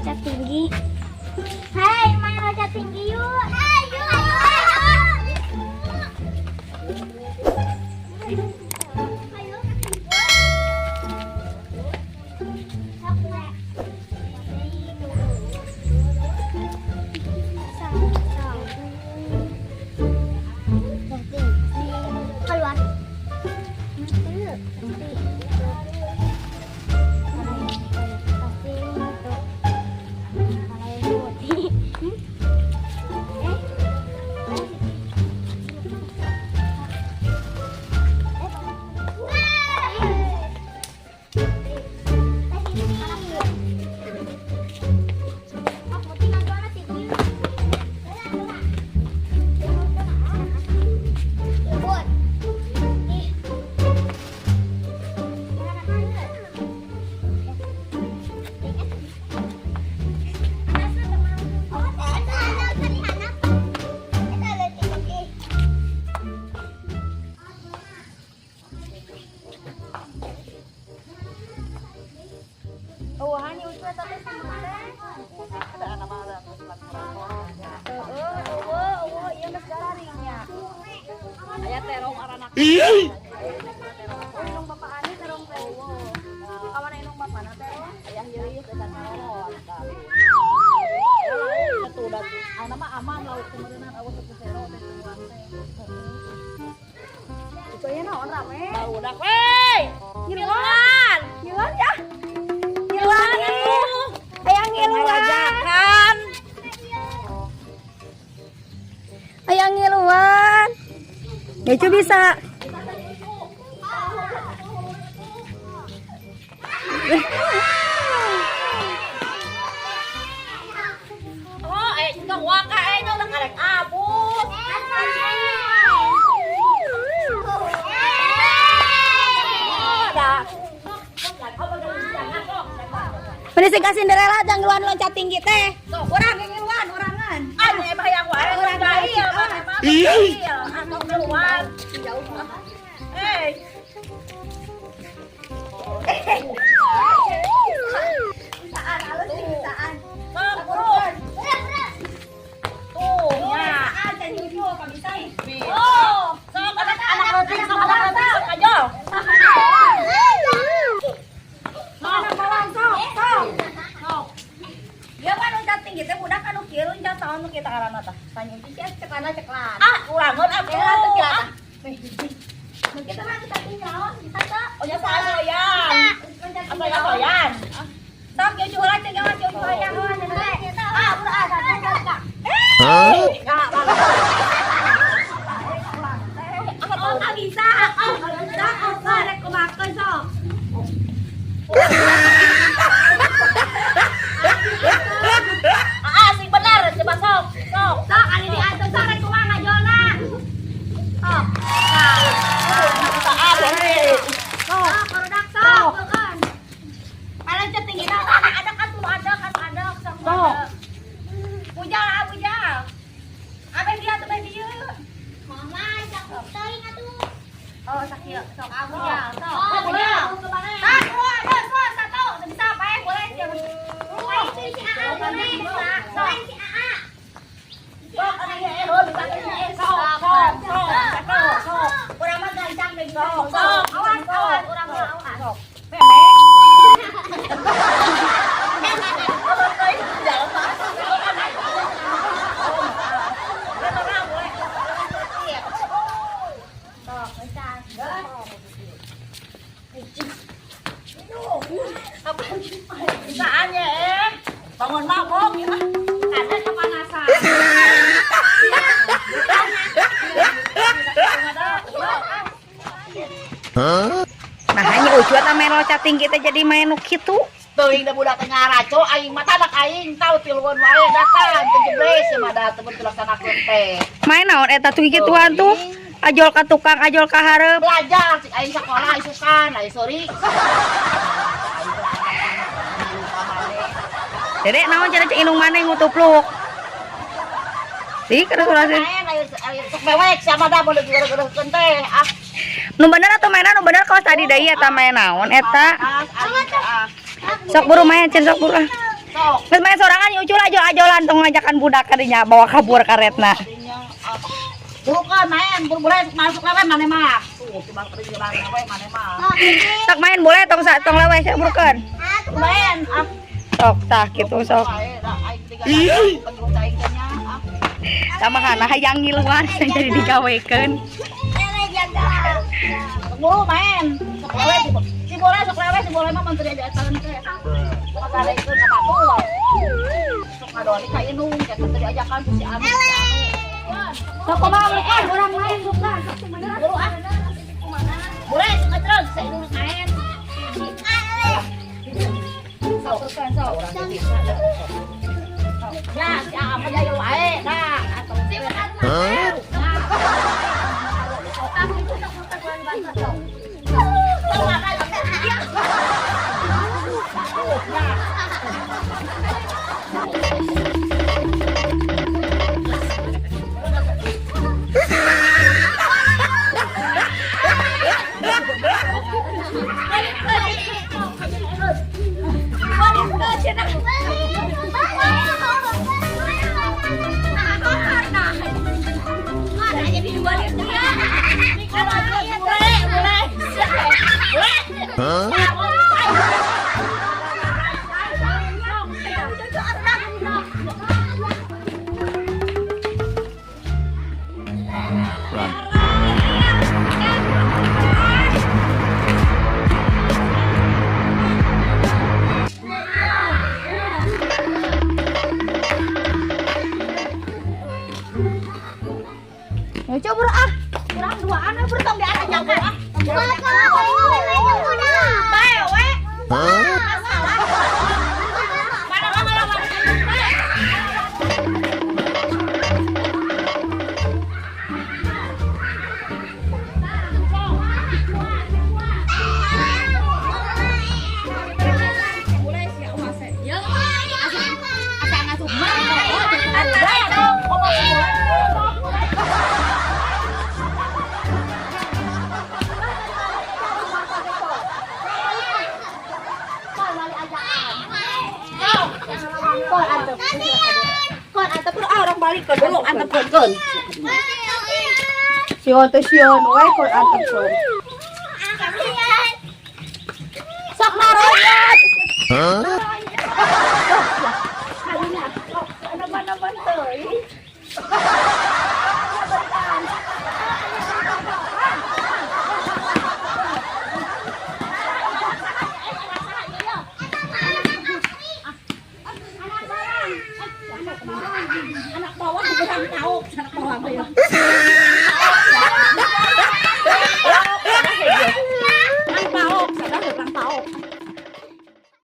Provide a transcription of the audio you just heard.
Loncat tinggi. Hai, main loncat tinggi yuk. Ayo. Ayo. Keluar. Oh, hanya ucu eta teh sama teh. Heeh, eueuh, eueuh, ieu geus gararingnya. Aya terong aranak. Oh, indung bapak ani terong teh. Kawana indung bapana terong? Aya nyeri eta naon. Atuh da ayeuna mah aman lauk kumareunaan awas teu sero teh tuluan teh. Itu nya naon rame? Barudak we. Ngiluan. Ngiluan ya? Ngiluan atuh. Hayang ngiluan. Rajakan. Hayang ngiluan. Ya itu bisa. Oh, eh tong waka eh nyong da karek abus. Oh, dah. Meni sing ka Cinderella jang ngiluan loncat tinggi teh. Urang ngiluan, urangan. Ah, emang hayang wae urang jahil, mah jahil. Ah, tong ngiluan. Eh, Bisaan alus sih bisaan. sok buru. Tuh, nya. Bisaan can cucu kabisa ih. Oh, sok anak anak leutik, sok anak leutik, sok aja. Anak bawang sok, sok. Sok. Ya kan loncat tinggi teh budak anu kieu loncat saon nu kita karana tah. Tanya sih cekana ceklan. Ah, urangeun ah, Ya atuh kieu ah. tah. Nu kita mah kita tinggi naon bisa teh? Oh, nya sasoyan. Loncat Apa tinggi ya naon? soyan? Sok cucu heula cek gawas cucu hayang heula teh. Ah, udah ah, satu satu. Enggak, Oh, nggak bisa. Oh, bisa. Oh, rek kumakeun sok. Ah, sing bener, coba sok, sok. Sok ari diatur sok rek kumaha ngajolna. Sok. Ah, boleh. Sok, barudak sok, bukan. Loncat tinggi dah, ada kan tuh ada kan ada sok. Sok. Bujal ah bujal. Abeng dia tuh dia. Mama, sakit teuing atuh. Oh, sakit. Sok ah bujal, sok. Oh, boleh. Satu, dua, dua, satu. Bisa apa ya? Boleh siapa? Lain si AA boleh. Lain si AA. Sok, anaknya eh, heuh, bisa eh, sok, sok, sok, sok, sok. Urang mah gancang deh bisa. Sok, sok. Awas, awas, urang mah awas. Sok. Meme. Sok, gancang. Bisaan ya eh. Bangun mabok ya. Ada kepanasan. Nah, hanya ucu eta main loncat tinggi teh jadi main nu kitu. Teuing da budak teh ngaraco aing mah tadak aing tau tiluan wae datang teu jebles ya mah da teu dilaksanakeun teh. Main naon eta tuh kituan tuh. Ajol ka tukang, ajol ka hareup. Belajar cik aing sekolah isukan, aing sorry. Dede naon cenah cek indung maneh ngutupluk. Di kana surah Main aing aing sok mewek sama da boleh gara-gara teh. Ah, Nu bener atuh mainan nu bener kaos tadi deui eta main naon eta. ah, aing ah. Sok buru main cen sok buru ah. Sok. Geus main sorangan ucul ajol-ajolan tong ngajakan budak kadinya bawa kabur karetna. Bukan main, boleh masuk lewe mana mah. Tuh, cuma kerja lewe mana mah. Sok main boleh tong tong lewe sia burukeun. Main, ah. Sok tah kitu sok. Sama kana hayang ngiluan jadi digawekeun. Buru main, sok lewe si boleh sok lewe si boleh mah menteri aja tahun teh. Sok ngalekeun ka batur. Sok ngadoni ka indung, kayak menteri ajakan si anu. Sok kumaha bukan urang main bukan. Buru ah. Boleh sok ngecreng, saya indung main. Sok sok. Ya, si apa aja wae, nah atau si Hah? Huh? Run. Ya coba ah. Kurang duaan we bro tong diajakan. Bae we. Huh? Dulu antepkeun. Sion teh sion we kon antepkeun. Sok naroyot. Huh? Anak bawah kurang tahu, anak bawah.